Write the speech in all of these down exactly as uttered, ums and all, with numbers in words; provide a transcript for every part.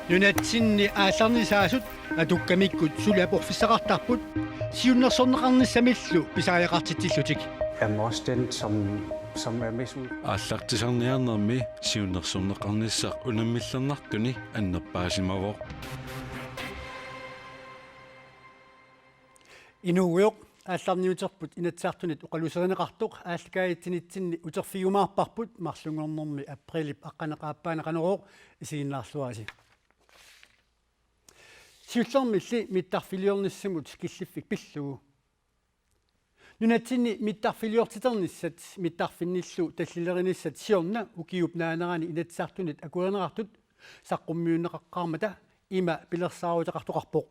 Nunatsinni aallarnisaasut atukkamikkut suli aporfissaqartarput siunnersorneqarnissamillu pisariaqartitsillutik. Er også den, som, som er mest ud. Aallartisarniarnermi siunnersorneqarnissaq unammillernartuni annerpaasimavoq. Inuugujoq, aallarniuterput Inatsisartunit oqaluuserineqartoq aallakaatitsinitsinni uterfigiumaarparput marlunngornermi aprilip aqqaneq-aappaani Qanorooq, isiginnaarluarisi. Siullermilli mittarfiliornissamut killiffik pillugu. Nunatsinni mittarfiliortiternissat mittarfinnillu tallilerinissat siorna ukiup naanerani Inatsisartunit akuerineqartut saqqummiunneqaqqaarmata ima pilersaaruteqartoqarpoq.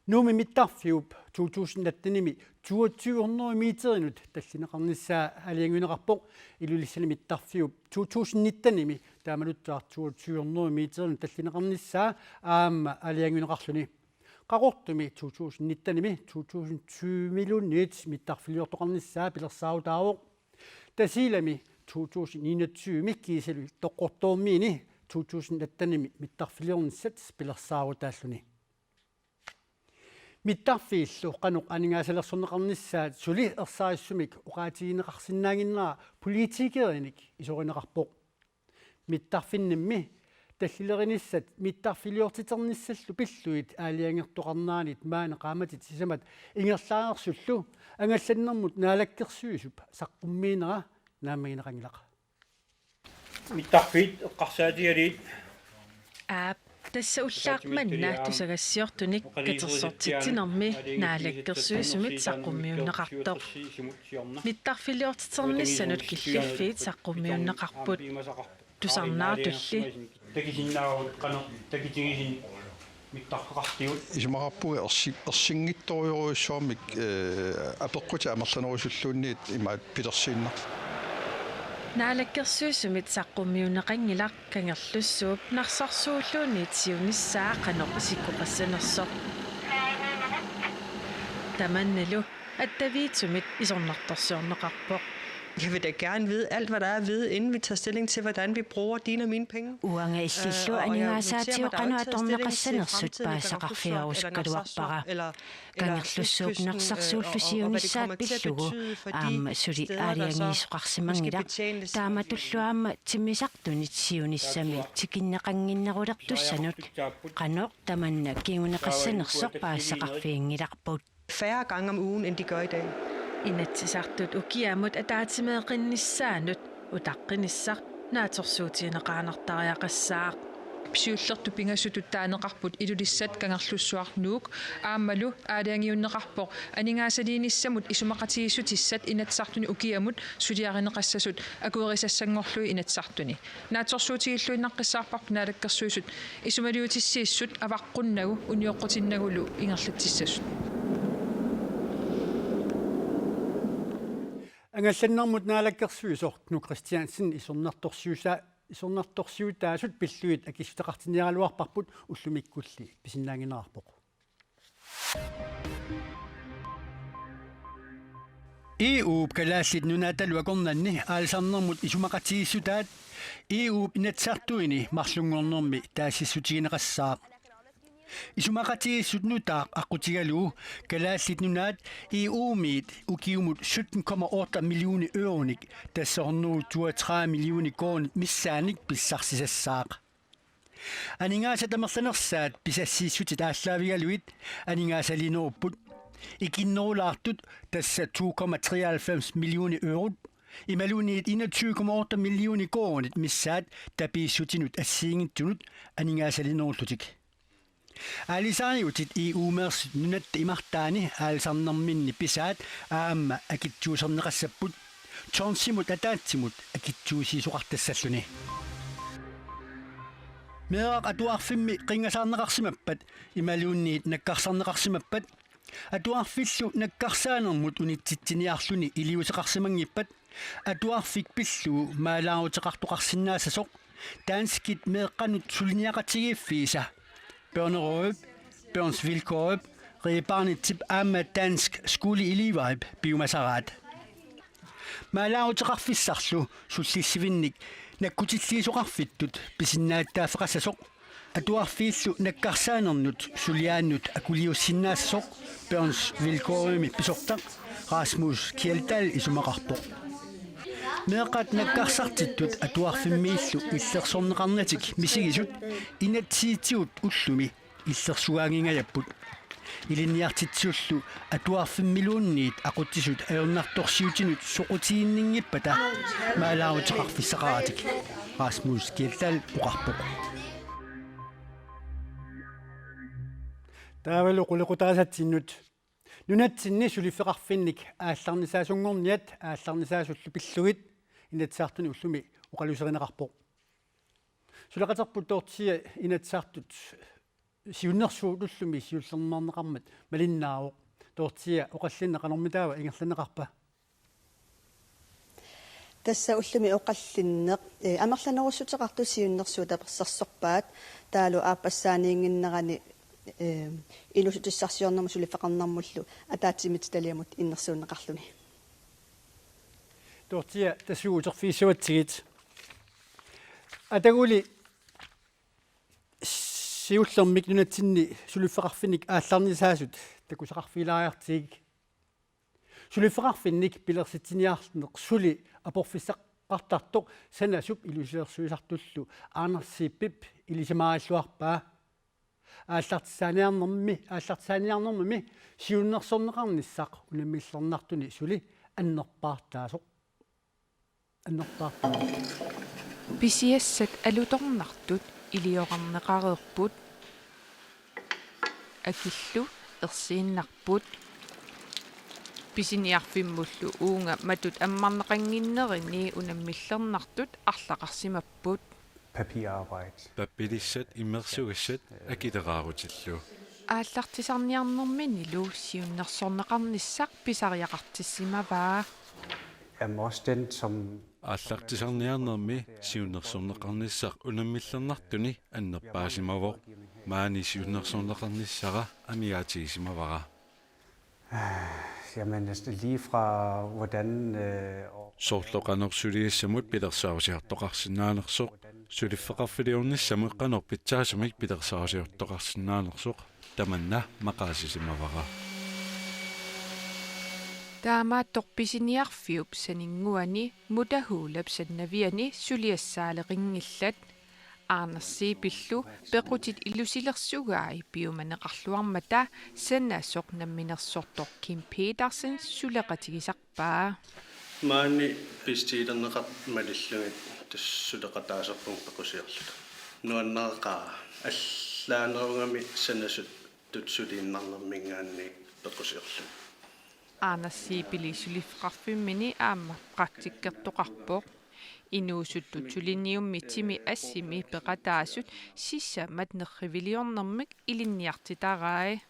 Nuummi mittarfiup to tusind attenimi toogtyve hundrede meterinut tallineqarnissaa aalajangiunneqarpoq. Ilulissani mittarfiup to tusind nittenimi taamaluttuaq toogtyve hundrede meterinut tallineqarnissaa aamma aalajangiunneqarluni. Qaqortumi to tusind nittenimi to tusind tyvemiluunniit mittarfiliortoqarnissaa pilersaarutaavoq. Tasiilami to tusind enogtyvemi kiisalu Qaqortormiini to tusind attenimi mittarfiliornissat pilersaarutaalluni. Mittarfiillu qanoq aningaasalersorneqarnissaat suli ersarissumik oqaatigineqarsinnaannginnera politikerinik isorineqarpoq. Mittarfinnimmi tallilerinissat mittarfiliortiternissallu pillugit aalajangertoqarneranit maani qaammatit sisamat ingerlareersullu angallannermut naalakkersuisup saqqummiinera naammagineqanngilaq. Mittarfiit eqqarsaatigalugit. Aap, tassa ullaaq manna tusagassiortunik katersortitsinermi naalakkersuisumit saqqummiunneqartoq. Mittarfiliortiternissanut killiffiit saqqummiunneqarput. Tusarnaartulli. Takisinnaavagut qanoq takitigisinik mittarfeqartigut. Isumaqarpunga ersi-, ersinngitsorujussuarmik, eh, apeqqutit amerlanerusulluunniit imaat pilersiinnarlugu. Naalakkersuisumit saqqummiunneqanngilaq Kangerlussuup Narsarsuulluunniit siunissaa qanoq isikkoqassanersoq. Tamannalu attaviitsumit isornartorsiorneqarpoq. Jeg vil da gerne vide alt, hvad der er at vide, inden vi tager stilling til, hvordan vi bruger dine og mine penge. Uanga illillu aningaasaatigut qanoq atorneqassanersut paasisaqarfigerusukkaluarpara. Kangerlussuup Narsarsuullu siunissaat pillugu aamma suli aalajangiisoqarsimanngilaq, taamatullu aamma timmisartunit siunissami tikinneqannginnerulertussanut qanoq tamanna kinguneqassanersoq paasisaqarfiginngilarput. Færre gange om ugen, end de gør i dag. Inatsisartut ukiamut ataatsimeeqqinnissaanut utaqqinissaq naatsorsuutigineqaanartariaqassaaq. Siullertut pingasutut taaneqarput Ilulissat, Kangerlussuaq, Nuuk aammalu aalajangiunneqarpoq aningaasaliinissamut isumaqatigiissutissat Inatsisartuni ukiamut suliarineqassasut akuerisassanngorlugit Inatsisartuni. Naatsorsuutigilluinnaqqissaarparput Naalakkersuisut isumaliutissiissut avaqqunnagu unioqqutinnagulu ingerlatsissasut. Angallannermut naalakkersuisoq Knud Kristiansen isornartorsiusa-, isornartorsiutaasut pillugit akissuteqartinniaraluarparput ullumikkulli pisinnaannginnerarpoq. E U-p Kalaallit Nunaatalu akornanni aalisarnermut isumaqatigiissutaat E U-p Inatsisartuini marlunngornermi taasissutigineqassaaq. Isumaqatigiissut nutaaq aqqutigalugu Kalaallit Nunaat E U-miit ukiumut sytten komma otte millioner euronik, tassa hundrede toogtredive millioner koruunit missaannik pissarsisassaaq. Aningaasat amerlanersaat pisassiissutit aallaavigalugit aningaasaliinerupput. Ikinnerulaartut, tassa to komma treoghalvfems millioner eurot, imaluunniit enogtyve komma otte millioner koruunit missaat tapiissutinut assigiinngitsunut aningaasaliinerullutik. Aalisariutit E U-meersut nunatta imartaani aalisarnerminni pisaat aamma akitsuuserneqassapput, Jonesimut ataatsimut akitsuusiisoqartassalluni. Meeraq atuarfimmi qinngasaarneqarsimappat imaluunniit nakkarsarneqarsimappat, atuarfillu nakkarsaanermut unitsitsiniarluni iliuuseqarsimanngippat, atuarfik pillugu maalaaruteqartoqarsinnaassasoq danskit meeqqanut suliniaqatigiiffiisa, Børnerådet, Børns Vilkårip, Red Barnetip aamma Dansk Skoleeleverip piumasaraat. Maalaaruteqarfissarlu sullissivinnik nakkutilliisoqarfittut pisinnaatitaaffeqassasoq, atuarfiillu nakkarsaanernut suliaannut akuliussinnaassasoq Børns Vilkårimi pisortaq Rasmus Kjeldahl isumaqarpoq. Meeqqat nakkarsartittut atuarfimmiillu illersorneqarnatik misigisut inatsisitigut ullumi illersugaanngingajapput. Ilinniartitsisullu atuarfimmiluunniit aqutsisut ajornartorsiutinut soqutiginngippata maalaaruteqarfissaqaratik, Rasmus Kjeldahl oqarpoq. Taavalu qulequtaassatsinnut. Nunatsinni suliffeqarfinnik aallarnisaasunngorniat aallarnisaasullu pillugit Inatsisartuni ullumi oqaluserineqarpoq. Suleqaterput Dorthea Inatsisartut siunnersuut ullumi siullermeerneqarmat malinnaavoq. Dorthea, oqallinneq qanormitaava ingerlanneqarpa? Tassa ullumi oqallinneq, eh, amerlanerussuteqartut siunnersuut tapersersorpaat, taavalu aappassaaniinnginnerani, eh, inuussutissarsiornermut suliffeqarnermullu ataatsimiititaliamut innersuunneqarluni. Dorthea, tassuugu uterfigissavatsigit. Ataguli siullermik nunatsinni suliffeqarfinnik aallarnisaasut takusaqarfigilaariartigik. Suliffeqarfinnik pilersitsiniarneq suli aporfissaqartartoq sanasup ilusilersuisartullu Anders Zeebip ilisimaalluarpaa. Aallartissaaniarnermi, aallartissaaniarnermimi siunnersorneqarnissaq unammillernartuni suli annerpaartaasoq. Annerpaartaasoq. Pisiassat alutornartut iliorarneqareerput. Akillu ersiinnarput. Pisiniarfimmullu uunga matut ammarneqannginnerini unammillernartut arlaqarsimapput. Papirarbejde. Pappilissat immersugassat akileraarutillu. Aallartisarniarnerminilu siunnersorneqarnissaq pisariaqartissimavaa. Jamen også den, som Aallartisarniarnermi siunnersorneqarnissaq unammillernartuni annerpaasimavoq. Maani siunnersorneqarnissara amigaatigisimavarput. Jamen, altså, lige fra hvordan, øh, og Soorlu qanoq suliassamut pilersaarusiartoqarsinnaanersoq, suliffeqarfiliornissamut qanoq pitsaasumik pilersaarusiartoqarsinnaanersoq, tamanna maqaasisimavara. Taamaattoq pisiniarfiup saninnguani Mutahulap sannaviani suliassaaleqinngillat. Anders Zeebip-illu pequtit ilusilersugai piumaneqarluarmata sanasoq namminersortoq Kim Petersen suleqatigisarpaa. Maani pistiilerneqartut malillugit tassa suleqataasarpunga pequsiorluta. Nuannareqaara allaanerugami sanasuttut suliinnarnermiingaanniit pequsiorluni. Anders Zeebip suliffeqarfimmini aamma praktikkertoqarpoq. Inuusuttut suliniummi timi assimi peqataasut sisamat nerriviliornermik ilinniartitarai.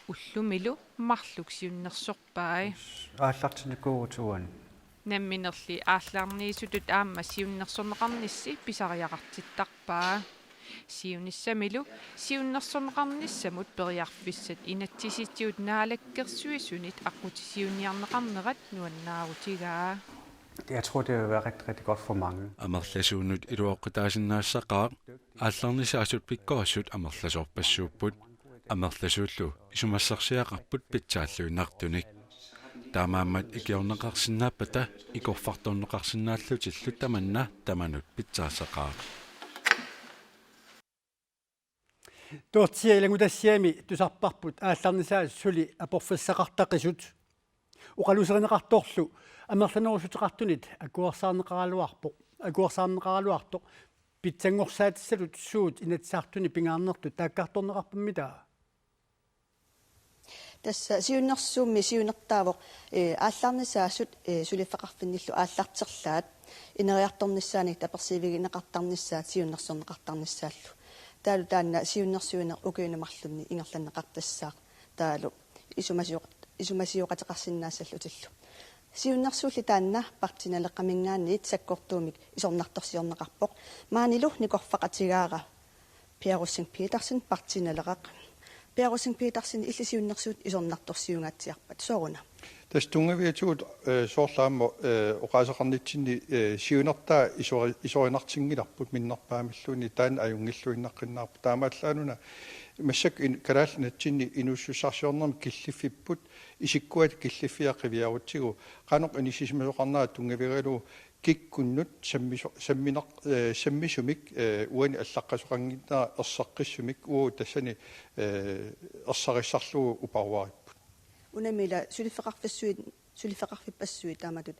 Ullumilu marluk siunnersorpai. Aallartinnikuuvugut uani. Namminerli aallarniisutut aamma siunnersorneqarnissi pisariaqartittarpaa. Siunissamilu siunnersorneqarnissamut periarfissat inatsisitigut naalakkersuisunit aqqutissiuunniarneqarnerat nuannaarutigaa. Jeg tror, det vil være rigtig, rigtig godt for mange. Amerlasuunut iluaqutaasinnaassaqaaq aallarnisaasut pikkorissut amerlasoorpassuupput. Amerlasuullu isumassarsiaqarput pitsaalluinnartunik. Taamaammat ikiorneqarsinnaappata ikorfartorneqarsinnaallutillu tamanna tamanut pitsaassaqaaq. Dorthea, ilanngutassiami tusarparput aallarnisaasut suli aporfissaqartaqisut. Oqaluserineqartorlu amerlanerussuteqartunit akuersaarneqaraluarpoq, akuersaarneqaraluartoq pitsanngorsaatissatut suut Inatsisartuni pingaarnertut taakkartorneqarpammi taava? Tassa siunnersuummi siunertaavoq, eh, aallarnisaasut, eh, suliffeqarfinnillu aallarterlaat ineriartornissaannik tapersiivigineqartarnissaat siunnersorneqartarnissaallu. Taavalu taanna siunnersuineq ukiuni marlunni ingerlanneqartassaaq. Taavalu isumasior-, isumasioqateqarsinnaassallutillu. Siunnersuulli taanna Partii Naleqqamiingaanniit sakkortuumik isornartorsiorneqarpoq. Maanilu nikorfaqatigaara Per Rosing Petersen, Partii Naleraq. Per Rosing Petersen, illit siunnersuut isornartorsiungaatsiarpat, sooruna? Tassa tunngaviatigut, eh, soorlu aamma, eh, oqaaseqarnitsinni, eh, siunertaa isori-, isorinartinngilarput minnerpaamilluunniit, taanna ajunngilluinnaqqinnaarpoq. Taamaallaat una massakkut in-, Kalaallit Nunatsinni inuussutissarsiornermi killiffipput, isikkuata killiffiat qiviarutsigu, qanoq inissisimasoqarnera tunngavigalugu kikkunnut sammiso-, sammineq-, eh, sammisumik, eh, uani allaqqasoqannginnera erseqqissumik uagut tassani, eh, ersarissarlugu uparuaripput. Unami ila suliffeqarfissuit, suliffeqarfippassuit taamatut,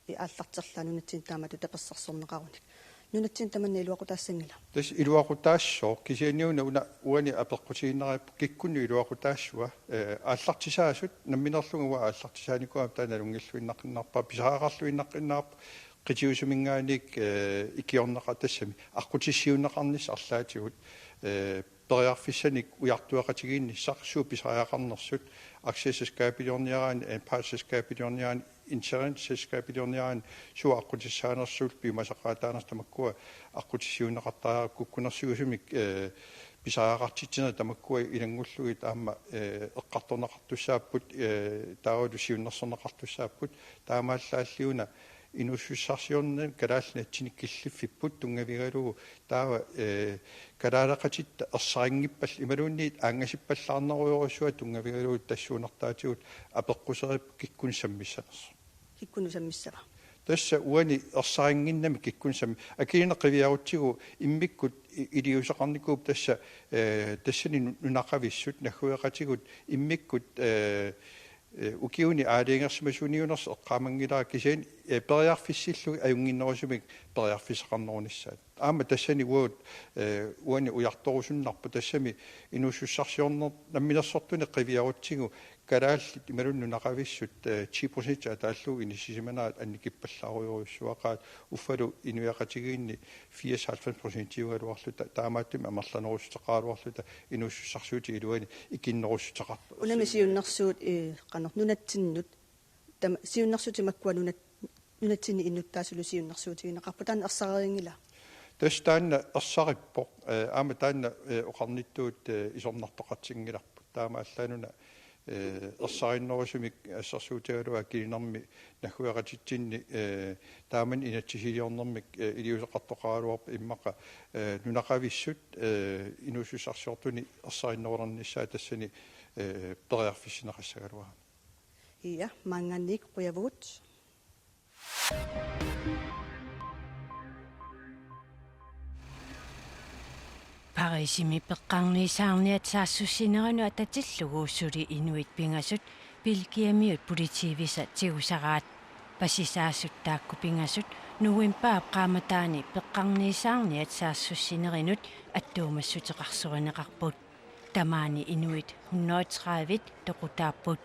eh, aallarterlaat nunatsinni taamatut tapersersorneqarunik. Nunatsinni tamanna iluaqutaassanngila? Tassa iluaqutaassooq, kisianni una, una uani apeqqutigiinnariarput kikkunnut iluaqutaassua, eh, aallartisaasut, namminerlunga uanga aallartisaanikuugama taanna nalunngilluinnaqqinnaarpara, pisariaqarluinnaqqinnaarpoq, qitiusuminngaanniit, eh, ikiorneqa-, tassami aqqutissiuunneqarnissaq arlaatigut, eh, periarfissanik ujartueqatigiinnissaq, suut pisariaqarnersut, aktieselskabiliorniaraanni, anpartsselskabiliorniaraanni, insurance-selskabiliorniaraanni, suut aqqutissaanersut, piumasaqaataanersut, tamakkua aqqutissiuunneqartariaqarput, kukkunersiusumik, eh, pisariaqartitsinerit tamakkua ilanngullugit aamma, eh, eqqartorneqartussaapput, eh, taavalu siunnersorneqartussaapput, taamaallaalli una inuussutissarsiornermi Kalaallit Nunatsinni killiffipput tunngavigalugu taava, eh, kalaaleqatitta ersarinngippat-, imaluunniit aanngasippallaarnerujussuaq tunngavigalugu tassuunertaatigut apeqquseripput kikkunnut sammissanersoq. Kikkunnut sammissava? Tassa uani ersarinnginnami kikkunnut sam-, akilineq qiviarutsigu immikkut i-, iliuuseqarnikuupput tassa, eh, tassani nu-, nunaqavissut naggueqatigut immikkut, eh, eh, ukiuni aalajangersimasuuniunnersut eqqaamanngilara kisianni, eh, periarfissillugit ajunnginnerusumik periarfissaqarnerunissaat. Aamma tassani uagut, eh, uani ujartorusunnarpoq tassami inuussutissarsiorneq namminersortunik qiviarutsigu kalaallit imaluunniit nunaqavissut, eh, ti procent ataallugu inissisimanerat annikippallaarujorujussuaqaat uffalu inuiaqatigiinni firs halvfems procentiugaluarluta taamaattumik amerlanerussuteqaraluarluta inuussutissarsiutit iluanni ikinnerussuteqartut. Unami siunnersuut, eh, qanoq nunatsinnut, tama-, siunnersuutit makkua nunat-, nunatsinni innuttaasulu siunnersuutigineqarput, taanna ersareriinngila? Tassa taanna ersarippoq, eh, aamma taanna, eh, oqarnittut, eh, isornartoqartinngilarput. Taamaallaat una, eh, ersarinnerusumik assersuutigalugu akilinermi naggueqatitsinni, eh, taamani inatsisiliornermik, eh, iliuuseqartoqaraluarpoq immaqa, eh, nunaqavissut, eh, inuussutissarsiortuni ersarinnerulernissaat tassani, eh, periarfissinneqassagaluarami. Ia, maanngaanniit qujavugut. Parisimi peqqarniisaarniat saassussinerunut atatillugu suli inuit pingasut Belgiamiut politiivisa tigusaraat. Pasisaasut taakku pingasut novembarip qaammataani peqqarniisaarniat saassussinerinut attuumassuteqarsuineqarput. Tamaani inuit hundrede tredive toqutaapput.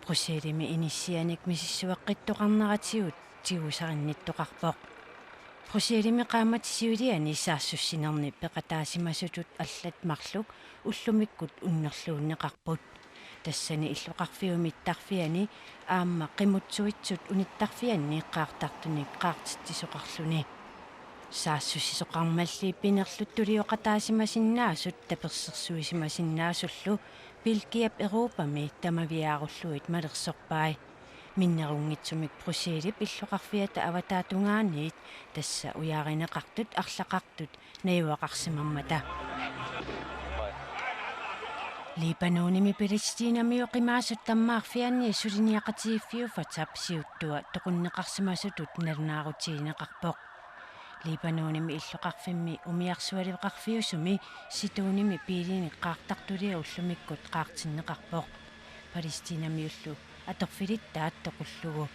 Bruxelesimi inissianik misissueqqittoqarneratigut tigusarinnittoqarpoq. Bruxellesimi qaammatit siuliani saassussinerni peqataasimasutut allat marluk ullumikkut unnerluunneqarput. Tassani illoqarfiup mittarfiani aamma qimuttuitsut unittarfianni qaartartunik qaartitsisoqarluni. Saassussisoqarmalli pinerluttuliuqataasimasinnaasut tapersersuisimasinnaasullu Belgiap Europami tamaviaarullugit malersorpai. Minnerunngitsumik Bruxelesip illoqarfiata avataatungaaniit tassa ujaarineqartut arlaqartut najugaqarsimammata. Libanonimi Palæstinamiut qimaasut tammaarfianni suliniaqatigiiffiup Fatahip siuttua toqunneqarsimasutut nalunaarutigineqarpoq. Libanonimi illoqarfimmi umiarsualiveqarfiusumi Sidoonimi biilinik qaartartulia ullumikkut qaartinneqarpoq. Palæstinamiullu atorfilittaat toqullugu.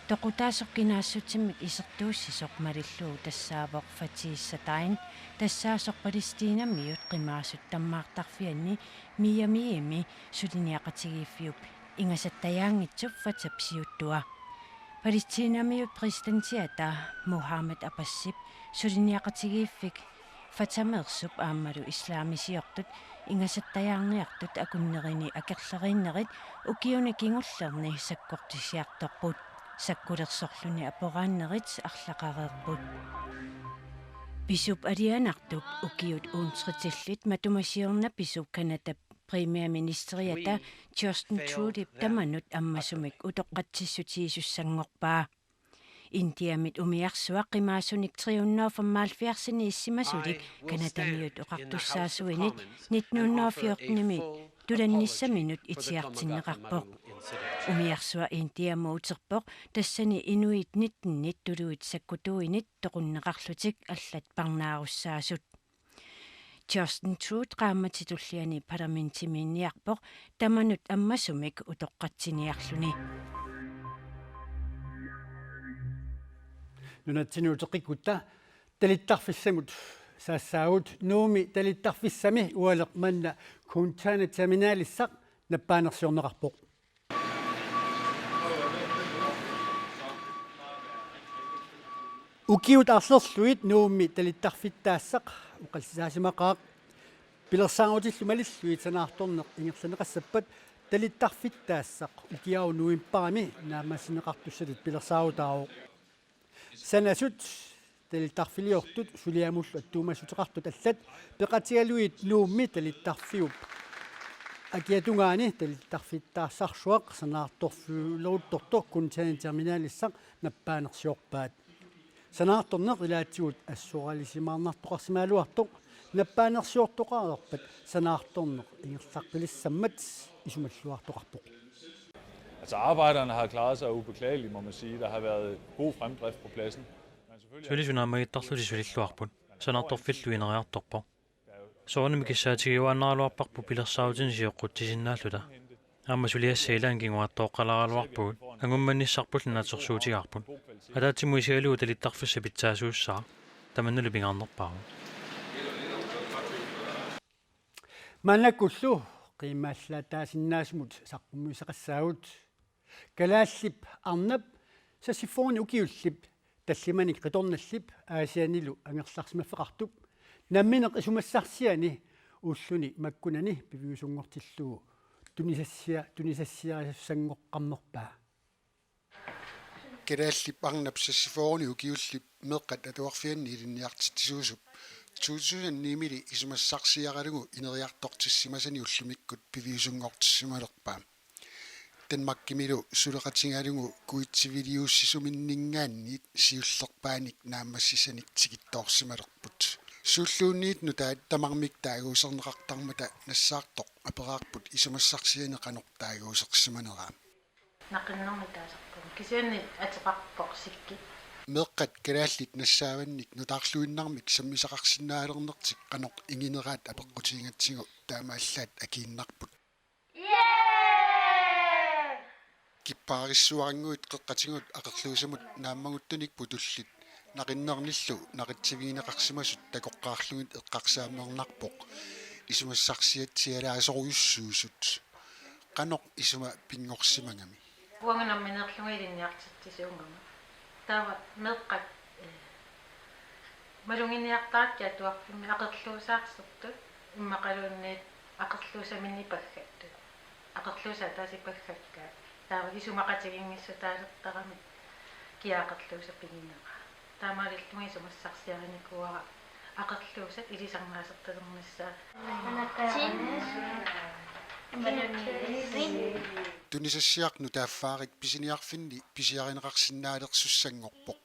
Toqutaasoq kinaassutsiminik isertuussisoq malillugu tassaavoq Fatih Sadegh, tassaasoq Palæstinamiut qimaasut tammaartarfianni Miamimi suliniaqatigiiffiup ingasattajaanngitsup Fatahip siuttua. Palæstinamiut præsidentiata Mohammed Abbasip suliniaqatigiiffik Fatahemeersup aammalu islamisiortut ingasattajaarniartut akunnerini akerleriinnerit ukiuni kingullerni sakkortusiartorput. Sakkulersorluni aporaannerit arlaqareerput. Pisup alianartup ukiut uuntritillit matuma siorna pisup Canadap premierministeriata Justin Trudeaup tamanut ammasumik utoqqatsissutigisussanngorpaa. Indiamit umiarsuaq qimaassunik tre hundrede og femoghalvfjerdsini issimasulik Canadamiut oqartussaasuinit nitten hundrede og fjortenimi tulannissaminut itigartinneqarpoq. Umiarsuaq Indiamut uterpoq, tassani inuit nittenit tuluit sakkutuinit toqunneqarlutik allat parnaarussaasut. Justin Trudeau qaammatip tulliani parlamentimiinniarpoq tamanut ammasumik utoqqatsiniarluni. Nunatsinni uteqqikkutta talittarfissamut saassaagut. Nuummi talittarfissami ualeq manna containerterminalissaq nappaanersiorneqarpoq. Ukiut arlerlugit Nuummi talittarfittaassaq oqallisaasimaqaaq. Pilersaarutillu malillugit sanaartorneq ingerlanneqassappat talittarfittaassaq ukiaru novembarimi naammassineqartussatut pilersaarutaavoq. Sanasut talittarfiliortut suliamullu attuumassuteqartut allat peqatigalugit Nuummi talittarfiup akiatungaani talittarfittaassarsuaq sanaartorfiuleruttortoq containerterminalissaq nappaanersiorpaat. Sanaartorneq ilaatigut assoralisimaarnartoqarsimagaluartoq nappaanersiortoqareerpat sanaartorneq ingerlaqqilissammat isumalluartoqarpoq. Altså, arbejderne har klaret sig upåklageligt, må man sige. Der har været god fremdrift på pladsen. Man selvfølgelig Sulisut naammagittarlutik sulilluarput. Sanaartorfillu ineriartorpoq. Soorunami kissaatigiuaannaraluarparput pilersaarutinik sioqqutsisinnaalluta. Aamma suliassat ilaanni kinguaattooqqalaaraluarpugut. Angummanissarpullu naatsorsuutigaarput. Ataatsimut isigalugu talittarfissaq pitsaasuussaaq. Tamannalu pingaarnerpaavoq. Maannakkullu qiimmallaataasinnaasumut saqqummiussaqassaagut. Kalaallip arnap seksogfyrrenik ukiullip tallimanik qitornallip Aasiannilu angerlarsimaffeqartup nammineq isumassarsiani ulluni makkunani piviusunngortillugu tunisassia-, tunisassiarisussanngornerpaa. Kalaallip arnap seksogfyrrenik ukiullip meeqqat atuarfianni ilinniartitsisuusup to tusind ni-mili isumassarsiaralugu ineriartortissimasani ullumikkut piviusunngortissimalerpaa. Danmarkimilu suleqatigalugu kuitsiviliuussisuminninngaanniit siullerpaanik naammassissanik tikittoorsimalerput. Suulluunniit nutaat tamarmik taaguuserneqartarmata nassaartoq aperaarput isumassarsiani qanoq taaguusersimaneraa. Naqinnermi taasarpunga. Kisianni ateqarpoq Sikki. Meeqqat kalaallit nassaavannik nutaarluinnarmik sammisaqarsinnaalernertik qanoq ingineraat apeqqutigigatsigu taamaallaat akiinnarput. Kippaarissuarannguit qeqqatigut aqerluusamut naammaguttunik putullit naqinnernillu naqitsivigineqarsimasut takoqqaarlugit eqqarsaammeernarpoq isumassarsiat sialaasorujussuusut. Qanoq isuma pinngorsimagami? Uanga nammineerlunga ilinniartitsisuugama. Taava meeqqat, eh, maluginiartarakkit atuarfimmi aqerluusaarsertut immaqaluunniit aqerluusaminni paggattut. Aqerluusaat taasi paggakkaat. Taava isumaqatiginngissutaalertarami kia aqerluusaq pigineraa. Taamaalillunga isumassarsiarinikuuara aqerluusat ilisarnaasertalernissaat. Tunisassiaq nutaaffaarik pisiniarfinni pisiarineqarsinnaalersussanngorpoq.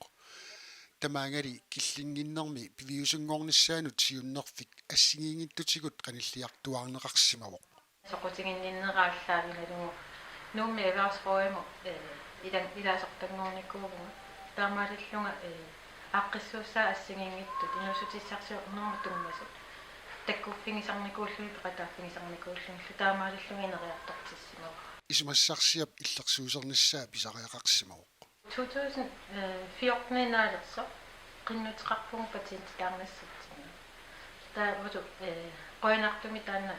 Tamaangali killinnginnermi piviusunngornissaanut siunnerfik assigiinngitsutigut qanilliartuaarneqarsimavoq. Soqutiginninneraallaavinalugu Nuummi erhvervsrådimut, eh, ilan-, ilaasortanngornikuuvunga. Taamaalillunga, eh, aaqqissuussaat assigiinngitsut inuussutissarsiornermut tunngasut takkuffigisarnikuullugit peqataaffigisarnikuullugillu taamaalillunga ineriartortissimavoq. Isumassarsiap illersuusernissaa pisariaqarsimavoq. To tusind fjorten-inaalersoq qinnuteqarpugut patentitaarnissarsinni. Taavalu, eh, qujanartumik taanna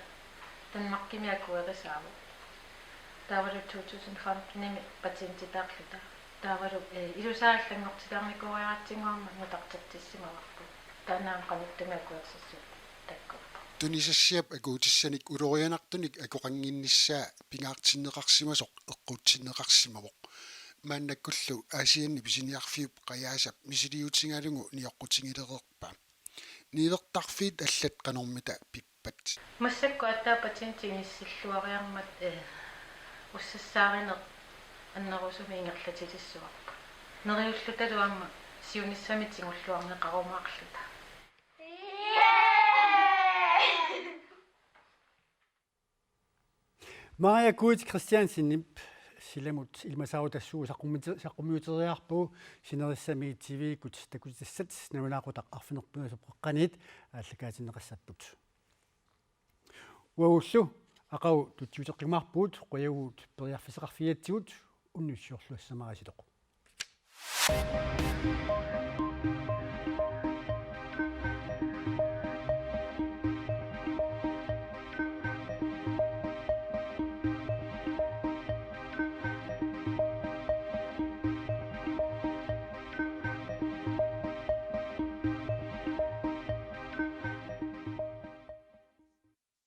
Danmarkimi akuerisaavoq. Taavalu to tusind femten-imi patentitaarluta. Taavalu, eh, ilusaa allanngortitaarnikuuariaratsigu aamma nutartertissimavarput. Taanna aamma qanittumi akuersissuup takkuppoq. Tunisassiap akuutissanik ulorianartunik akoqannginnissaa pingaartinneqarsimasoq eqquutsinneqarsimavoq. Maannakkullu Aasianni pisiniarfiup qajaasap misiliutigalugu nioqqutigilereerpaa. Niuertarfiit allat qanormita pippa? Massakkut aatsaat patentit inissilluariarmat, eh, ussassaarineq annerusumik ingerlatilissavarput. Neriullutalu aamma siunissami tigulluarneqarumaarluta. Maria Kuit Christiansenip silamut ilimasaarut tassuugu saqqummiuti-, saqqummiuteriarpugut, sinerissami T V-kkut takutitassat nalunaaqutaq arfineq-pingasut qeqqaniit aallakaatinneqassapput. Uagullu aqagu tutsiuteqqimaarpugut, qujavugut periarfissaqarfigigatsigut, unnussiorluassamaarisilu.